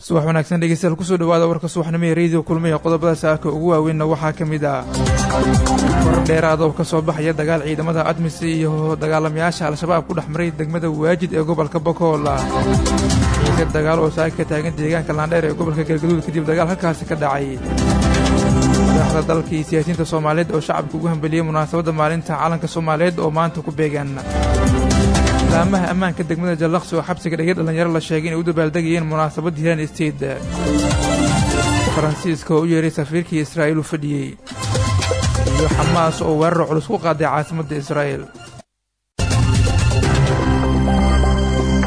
Subax wanaagsan dhegeystayaal, kusoo dhawaada warka subaxnimo ee Radio Kulmiya. Qodobada saaka ugu waaweynna waxaa ka mid ah warar dheeraad oo ka soo baxaya dagaal ciidamada ATMIS iyo dagaalamayaasha Al-Shabaab ku dhex maray degmada Waajid ee gobolka Bakool. Xiise dagaal oo saaka ka taagan deegaanka Laandheer ee gobolka Galgaduud kadib dagaal halkaasi ka dhacay. Madaxda dalka iyo siyaasiyiinta Soomaaliyeed oo shacabka ugu hambeliyey munaasabadda maalinta calanka Soomaaliyeed oo maanta ku beegan. Laamaha ammaanka degmada Jallaqsi oo xabsiga dhigay dhalinyaro la sheegay inay u dabaaldegayeen munaasabad Hiiraan State. Faransiiska oo u yeeray safiirkii Israa'iil u fadhiyey, iyo Xamaas oo weerar culus ku qaaday caasimadda Israa'iil.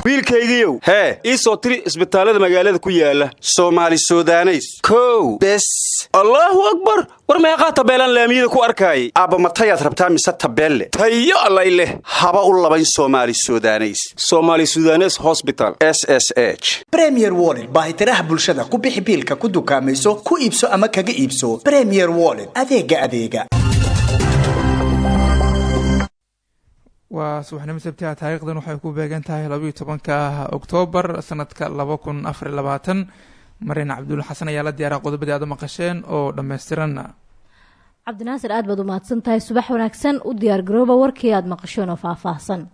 Wiilkaygiiow hee, ii soo tiri isbitaallada magaalada ku yaala Soomaali Sudaneys. Kow bes. Allaahu akbar! War meeqaa tabeelaan laamiyada ku arkaayay? Aabba, matayaad rabtaa mise tabeelle? Tayo allay leh. Haba u labayn Soomaali Sudaneys. Somaali Sudanes Hosbital. SSH. Premier Wallet, baahitiraha bulshada. Ku bixi biilka, ku dukaamayso, ku iibso ama kaga iibso. Premier Wallet, adeega adeega. Waa subaxnimo Sabtiha, taariikhdan waxay ku beegan tahay 12-ka Oktoobar sanadka 2024. Mariin Cabdulla Xasan ayaa la diyaaraa qodobadii aad u maqasheen oo dhammaystiran. Cabdinaasir, aad baad u mahadsan tahay. Subax wanaagsan. U diyaar garooba warkii aad maqasheen oo faahfaahsan.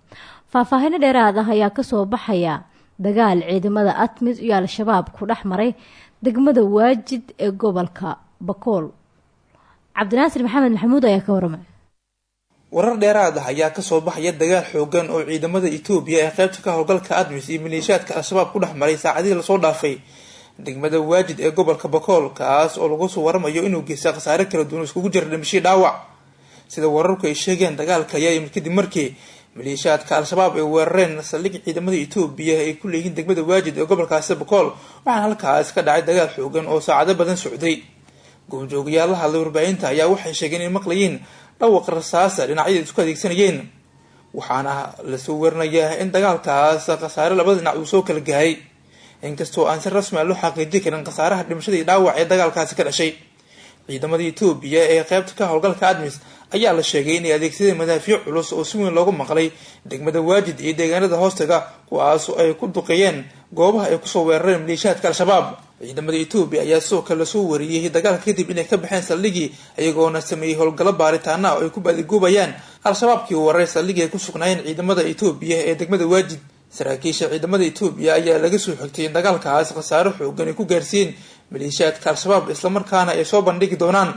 Faahfaahino dheeraad ah ayaa kasoo baxaya dagaal ciidamada ATMIS iyo Al-Shabaab ku dhex maray degmada Waajid ee gobolka Bakool. Cabdinaasir Maxamed Maxamuud ayaa ka waramay. Warar dheeraad ah ayaa kasoo baxaya dagaal xoogan oo ciidamada Itoobiya ee qeybta ka howlgalka ATMIS iyo maleeshiyaadka Al-Shabaab ku dhex maray saacadihii lasoo dhaafay degmada Waajid ee gobolka Bakool, kaas oo lagu soo waramayo inuu geystay khasaare kala duwan iskugu jira dhimashii dhaawac. Sida wararku ay sheegeen, dagaalka ayaa yimid kadib markii maleeshiyaadka Al-Shabaab ay weerareen saldhig ciidamada Itoobiya ay ku leeyihiin degmada Waajid ee gobolkaasi Bakool, waxaana halkaas ka dhacay dagaal xoogan oo saacado badan socday. Goobjoogayaal la hadlay warbaahinta ayaa waxay sheegeen inay maqlayeen dhawaq rasaasa dhinacyada isku adeegsanayeen, waxaana lasoo warinayaa in dagaalkaas khasaare labada dhinac uu soo kala gahay, inkastoo aan si rasmi a loo xaqiijin karin khasaaraha dhimashada iyo dhaawac ee dagaalkaasi ka dhashay. Ciidamada Itoobiya ee qeybta ka howlgalka ATMIS ayaa la sheegay inay adeegsadeen madaafiic culus oo si weyn loogu maqlay degmada Waajid iyo deegaanada hoostaga, kuwaas oo ay ku duqeeyeen goobaha ay kusoo weerareen maleeshiyaadka Al-Shabaab. Ciidamada Itoobiya ayaa sidoo kale lasoo wariyey dagaalka kadib inay ka baxeen saldhigii, iyagoona sameeyey howlgallo baaritaana oo ay ku badigoobayaan Al-Shabaabkii weeraray saldhigii ay ku sugnaayeen ciidamada Itoobiya ee degmada Waajid. Saraakiisha ciidamada Itoobiya ayaa laga soo xigtay in dagaalkaas khasaaro xoogan ay ku gaarsiiyeen maleeshiyaadka Al-Shabaab, islamarkaana ay soo bandhigi doonaan.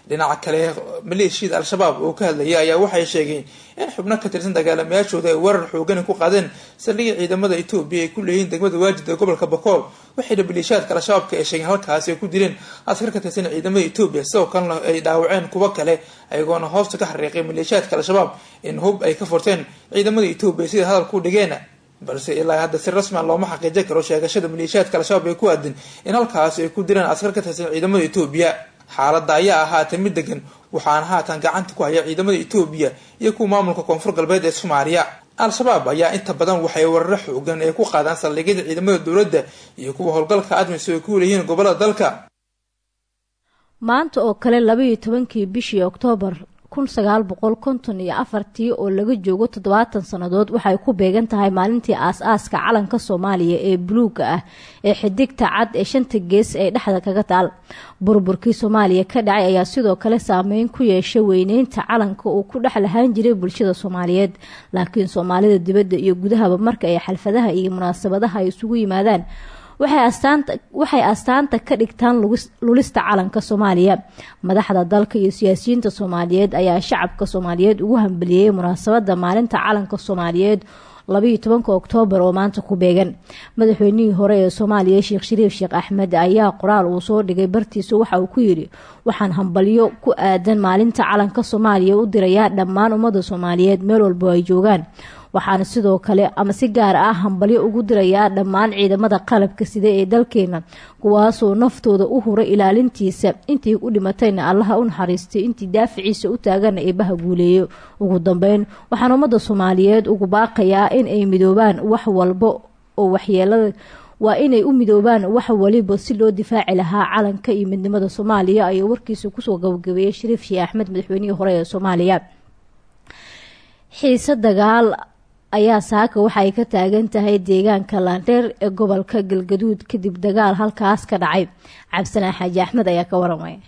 Dhinaca kale, maleeshiyada Al-Shabaab oo ka hadlaya ayaa waxay sheegeen in xubno ka tirsan dagaalamayaashooda ay weerar xoogani ku qaadeen saldhigii ciidamada Itoobiya ay ku leeyihiin degmada Waajid ee gobolka Bakool. Waxayna maleeshiyaadka Al-Shabaabka ay sheegeen halkaasi ay ku dileen askar ka tirsan ciidamada Itoobiya, sidoo kalena ay dhaawaceen kuwo kale, ayagoona hoosta ka xariiqay maleeshiyaadka Al-Shabaab in hub ay ka furteen ciidamada Itoobiya, sida hadalku dhigeen. Balse ilaa hadda si rasmian looma xaqiijin karo sheegashada maleeshiyaadka Al-Shabaab ay ku aadin in halkaasi ay ku dileen askar ka tirsan ciidamada Itoobiya. Xaaladda ayaa ahaatay mid degan, waxaana haatan gacanta ku haya ciidamada Itoobiya iyo kuwa maamulka Koonfur Galbeed ee Soomaaliya. Al-Shabaab ayaa inta badan waxay weeraro xoogan ay ku qaadaan saldhigyada ciidamada dowladda iyo kuwa howlgalka ATMIS oo ay ku leeyihiin gobolada dalka. Maanta oo kale, 12-kii bishii Oktoobar 1954-tii, oo laga joogo 70 sannadood, waxay ku beegan tahay maalintii aas-aaska calanka Soomaaliya ee buluugga ah ee xidigta cad ee shanta gees ee dhexda kaga taal. Burburkii Soomaaliya ka dhacay ayaa sidoo kale saameyn ku yeeshay weyneynta calanka uu ku dhex lahaan jiray bulshada Soomaaliyeed. Laakiin Soomaalida dibadda iyo gudahaba, marka ay xalfadaha iyo munaasabadaha ay isugu yimaadaan, waxay astaanta ka dhigtaan lulista calanka Soomaaliya. Madaxda dalka iyo siyaasiyiinta Soomaaliyeed ayaa shacabka Soomaaliyeed ugu hambaliyey munaasabada maalinta calanka Soomaaliyeed, 12-ka Oktoobar oo maanta ku beegan. Madaxweynihii hore ee Soomaaliya, Sheekh Shariif Sheekh Axmed, ayaa qoraal uu soo dhigay bartiisa waxa uu ku yidhi: "Waxaan hambalyo ku aadan maalinta calanka Soomaaliya u dirayaa dhammaan ummadda Soomaaliyeed meel walbo ay joogaan. Waxaana sidoo kale ama si gaar ah hambalyo ugu dirayaa dhammaan ciidamada qalabka sida ee dalkeena, kuwaasoo naftooda u huray ilaalintiisa. Intii u dhimatayna Allaha u naxariistay, intii daaficiisa u taagana Eebaha guuleeyo. Ugu dambeyn, waxaan ummadda Soomaaliyeed ugu baaqayaa in ay midoobaan, wax walbo oo waxyeelada waa inay u midoobaan wax waliba si loo difaaci lahaa calanka iyo midnimada Soomaaliya, ayuu warkiisa kusoo gabagabeeyay Shariif Sheekh Axmed, madaxweynihii hore ee Soomaaliya. Xiise dagaal ayaa saaka waxa ay ka taagan tahay deegaanka Laandheer ee gobolka Galgaduud kadib dagaal halkaas ka dhacay. Cabdisanaan Xaaji Axmed ayaa ka waramaya.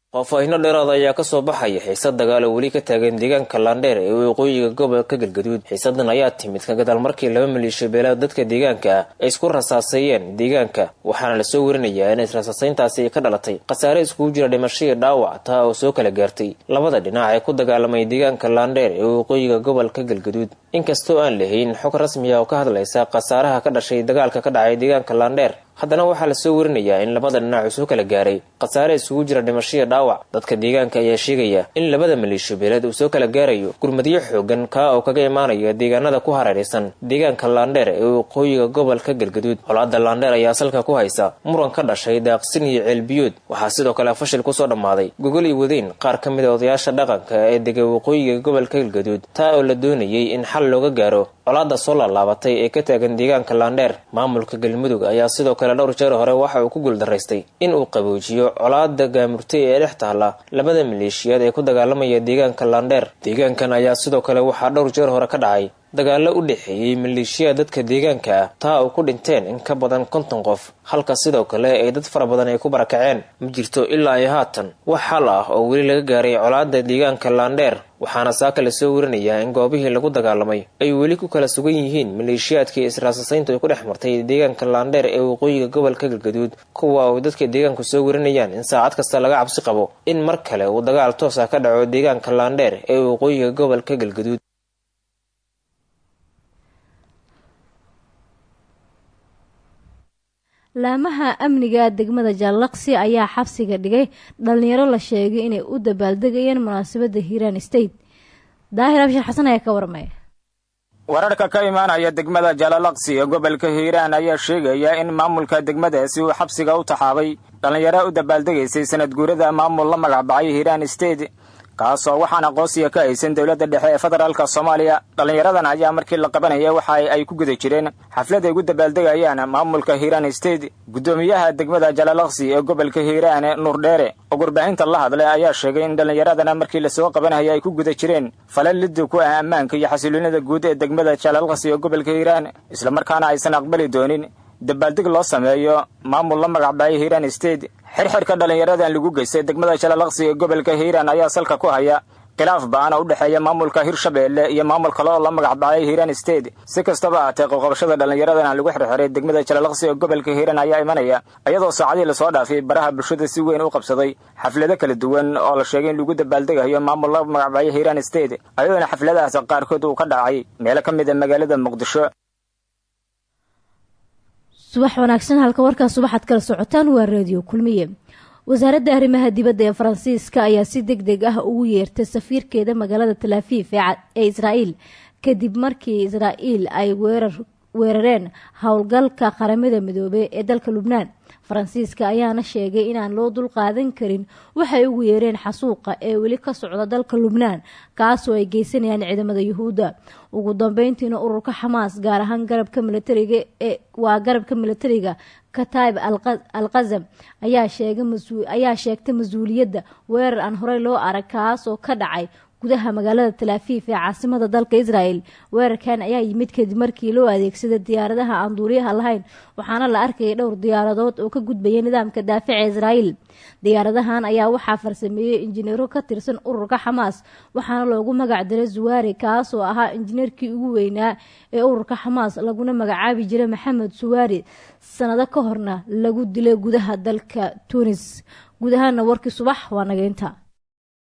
Faahfaahinno dheeraada ayaa kasoo baxaya xiisad dagaal oo weli ka taagan deegaanka Laandheer ee waqooyiga gobolka Galgaduud. Xiisadan ayaa timid ka gadaal markii laba maleeshiyo beelaad dadka deegaanka ah ay isku rasaaseeyeen deegaanka, waxaana lasoo werinayaa in israsaaseyntaasi ay ka dhalatay khasaare iskugu jira dhimasho iyo dhaawac, taa oo soo kala gaartay labada dhinac ee ku dagaalamay deegaanka Laandheer ee waqooyiga gobolka Galgaduud. Inkastoo aan lahayn xog rasmi ah oo ka hadlaysa khasaaraha ka dhashay dagaalka ka dhacay deegaanka Laandheer, haddana waxaa lasoo werinayaa in labada dhinac uu soo kala gaaray khasaare isugu jira dhimasho iyo dhaawac. Dadka deegaanka ayaa sheegaya in labada maleeshiyo beeleed uu soo kala gaarayo gurmadyo xoogan kaa oo kaga imaanaya deegaanada ku hareeraysan deegaanka Laandheer ee waqooyiga gobolka Galgaduud. Colaadda Laandheer ayaa salka ku haysa muran ka dhashay daaqsin iyo ceelbiyood. Waxaa sidoo kale fashil kusoo dhammaaday gogol iyo wadeyn qaar ka mid a odayaasha dhaqanka ee dega waqooyiga gobolka Galgaduud, taa oo la doonayay in xal looga gaaro colaadda soo laalaabatay ee ka taagan deegaanka Laandheer. Maamulka Galmudug ayaa sidoo kale dhowr jeer hore waxa uu ku guuldaraystay in uu qaboojiyo colaadda gaamurtay ee dhex taalla labada maleeshiyaad ee ku dagaalamaya deegaanka Laandheer. Deegaankan ayaa sidoo kale waxaa dhowr jeer hore ka dhacay dagaallo u dhexeeyey maleeshiya dadka deegaanka ah, taa oo ku dhinteen in ka badan 50 qof, halka sidoo kale ay dad fara badan ay ku barakaceen. Ma jirto ilaa ay haatan wax xal ah oo weli laga gaaray colaadda deegaanka Laandheer, waxaana saaka lasoo werinayaa in goobihii lagu dagaalamay ay weli ku kala sugan yihiin maleeshiyaadkii israasasayntu ay ku dhex martay deegaanka Laandheer ee waqooyiga gobolka Galgaduud, kuwa oo dadka deegaanku soo werinayaan in saacad kasta laga cabsi qabo in mar kale uu dagaal toos ah ka dhaco deegaanka Laandheer ee waqooyiga gobolka Galgaduud. Laamaha amniga degmada Jaalaqsi ayaa xabsiga dhigay dhalinyaro la sheegay inay u dabaaldegayeen munaasabadda Hiiraan State. Daahir Abshir Xasan ayaa ka warmaya. Wararka ka imaanaya degmada Jalalaqsi ee gobolka Hiiraan ayaa sheegaya in maamulka degmadaasi uu xabsiga u taxaabay dhallinyaro u dabaaldegaysay sanad guurada maamul la magacbacay Hiiraan State, kaasoo waxaan aqoonsiga ka haysan dowladda dhexe ee federaalka Soomaaliya. Dhallinyaradan ayaa markii la qabanaya waxa ay ku guda jireen xaflad ay ugu dabaaldegayaan maamulka Hiiraan State. Guddoomiyaha degmada Jalalaqsi ee gobolka Hiiraan, Nuur Dheere, oo warbaahinta la hadlay ayaa sheegay in dhallinyaradana markii lasoo qabanaya ay ku guda jireen falal liddi ku ah ammaanka iyo xasiloonida guud ee degmada Jalalaqsi ee gobolka Hiiraan, islamarkaana aysan aqbali doonin dabaaldeg loo sameeyo maamul la magacbaayay Hiiraan State. Xirxirka dhallinyaradan lagu geystay degmada Jalalaqsi ee gobolka Hiiraan ayaa salka ku haya khilaaf ba'an oo u dhexeeya maamulka Hirshabeelle iyo maamul kale oo la magacbaayay Hiiraan State. Si kastaba ahaatee, qoqobashada dhallinyaradan aan lagu xirxiray degmada Jalalaqsi ee gobolka Hiiraan ayaa imanaya iyadoo saacadii lasoo dhaafay baraha bulshada si weyn u qabsaday xaflado kala duwan oo la sheegay in lagu dabaaldegayo maamul la magacbaayay Hiiraan State, ayadoona xafladahaas qaarkood uu ka dhacay meelo ka mid a magaalada Muqdisho. Subax wanaagsan, halka warkaas subaxaad kala socotaan waa Raadiyo Kulmiye. Wasaaradda arrimaha dibadda ee Faransiiska ayaa si deg deg ah ugu yeertay safiirkeeda magaalada Talaafiif ee Israa'iil kadib markii Israa'iil ay weerareen howlgalka Qaramada Midoobey ee dalka Lubnaan. Faransiiska ayaana sheegay inaan loo dulqaadan karin waxay ugu yeereen xasuuqa ee weli ka socda dalka Lubnaan, kaasoo ay geysanayaan ciidamada Yuhuudda. Ugu dambeyntiina, ururka Xamaas, gaar ahaan garabka militariga ee waa garabka militariga Kataib Alqazam, ayaa sheegtay mas-uuliyadda weerar aan horey loo arag kaasoo ka dhacay gudaha magaalada Talaafiif ee caasimada dalka Israel. Weerarkan ayaa yimid kadib markii loo adeegsaday diyaaradaha aan duuliyaha lahayn, waxaana la arkayay dhowr diyaaradood oo ka gudbaya nidaamka daafaca Israa'iil. Diyaaradahan ayaa waxaa farsameeyey injineero ka tirsan ururka Xamaas, waxaana loogu magac diray Zuwaari, kaasoo ahaa injineerkii ugu weynaa ee ururka Xamaas, laguna magacaabi jiray Maxamed Suwaari, sanado ka horna lagu dilay gudaha dalka Tunis. Guud ahaana warkii subax waa nageynta.